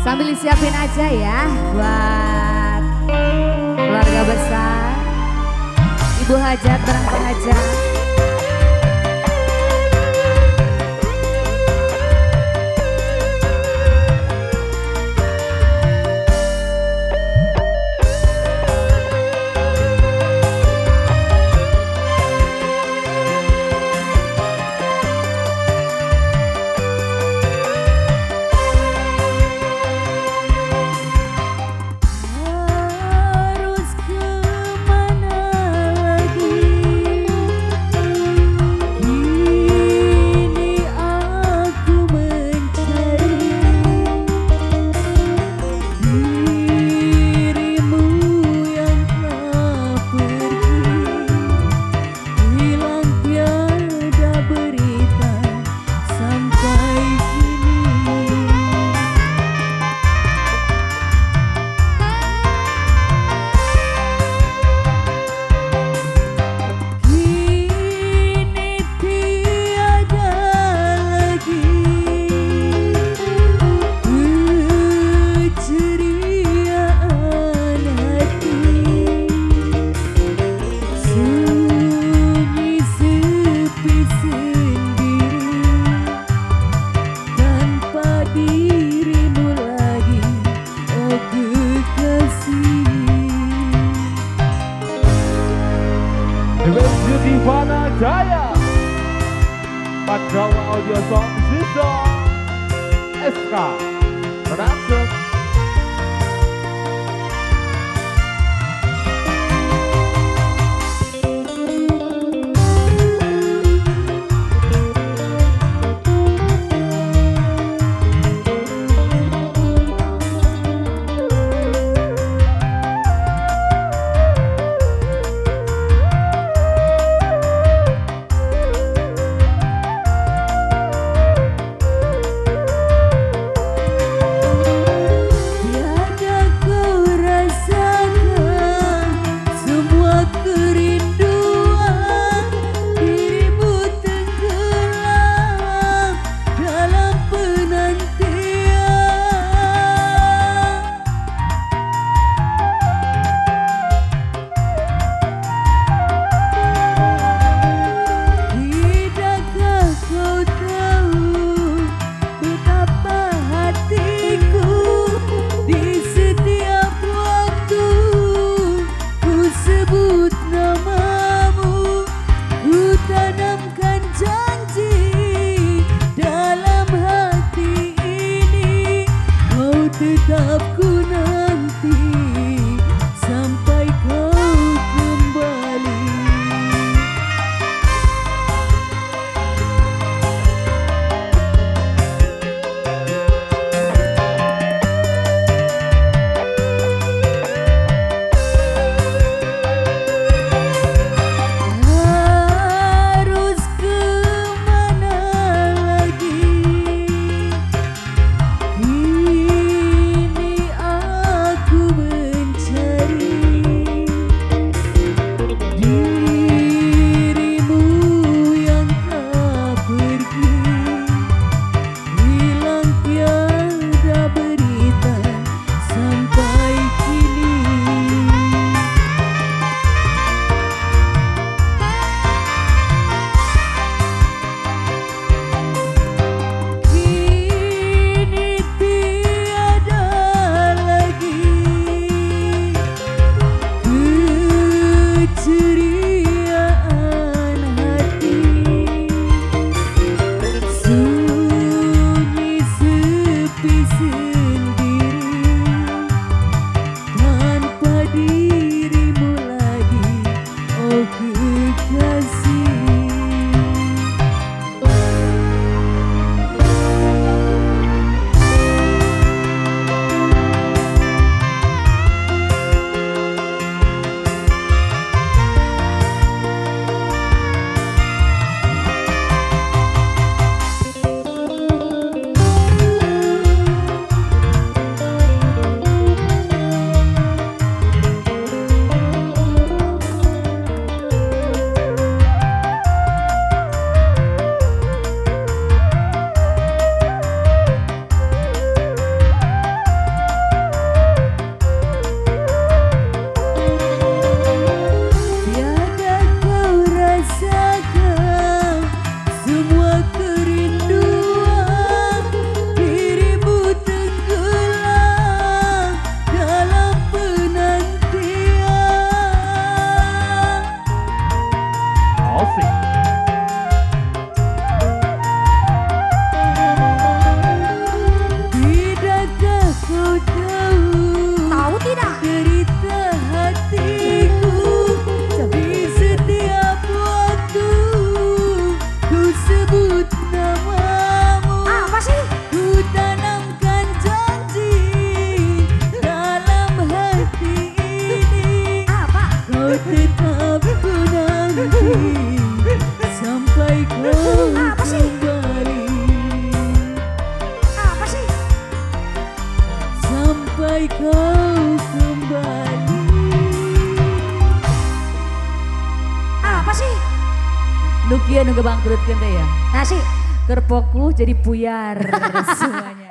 Sambil disiapin aja ya buat keluarga besar, Ibu Hajat, barang Pak Hajat. Harus kemana lagi? Kini aku mencari dirimu yang telah pergi, hilang tiada berita sampai kini. Kini tiada lagi keceriaan hati, sunyi sepi sendiri tanpa dirimu lagi, oh kekasih. Divana Jaya, Padrawa Audio Song System, SK Production. Kini Sampai kau kembali. Apa sih? Nu kieu nu bangkrutkeun teh ya. Nasi. Kerpokku jadi puyar semuanya.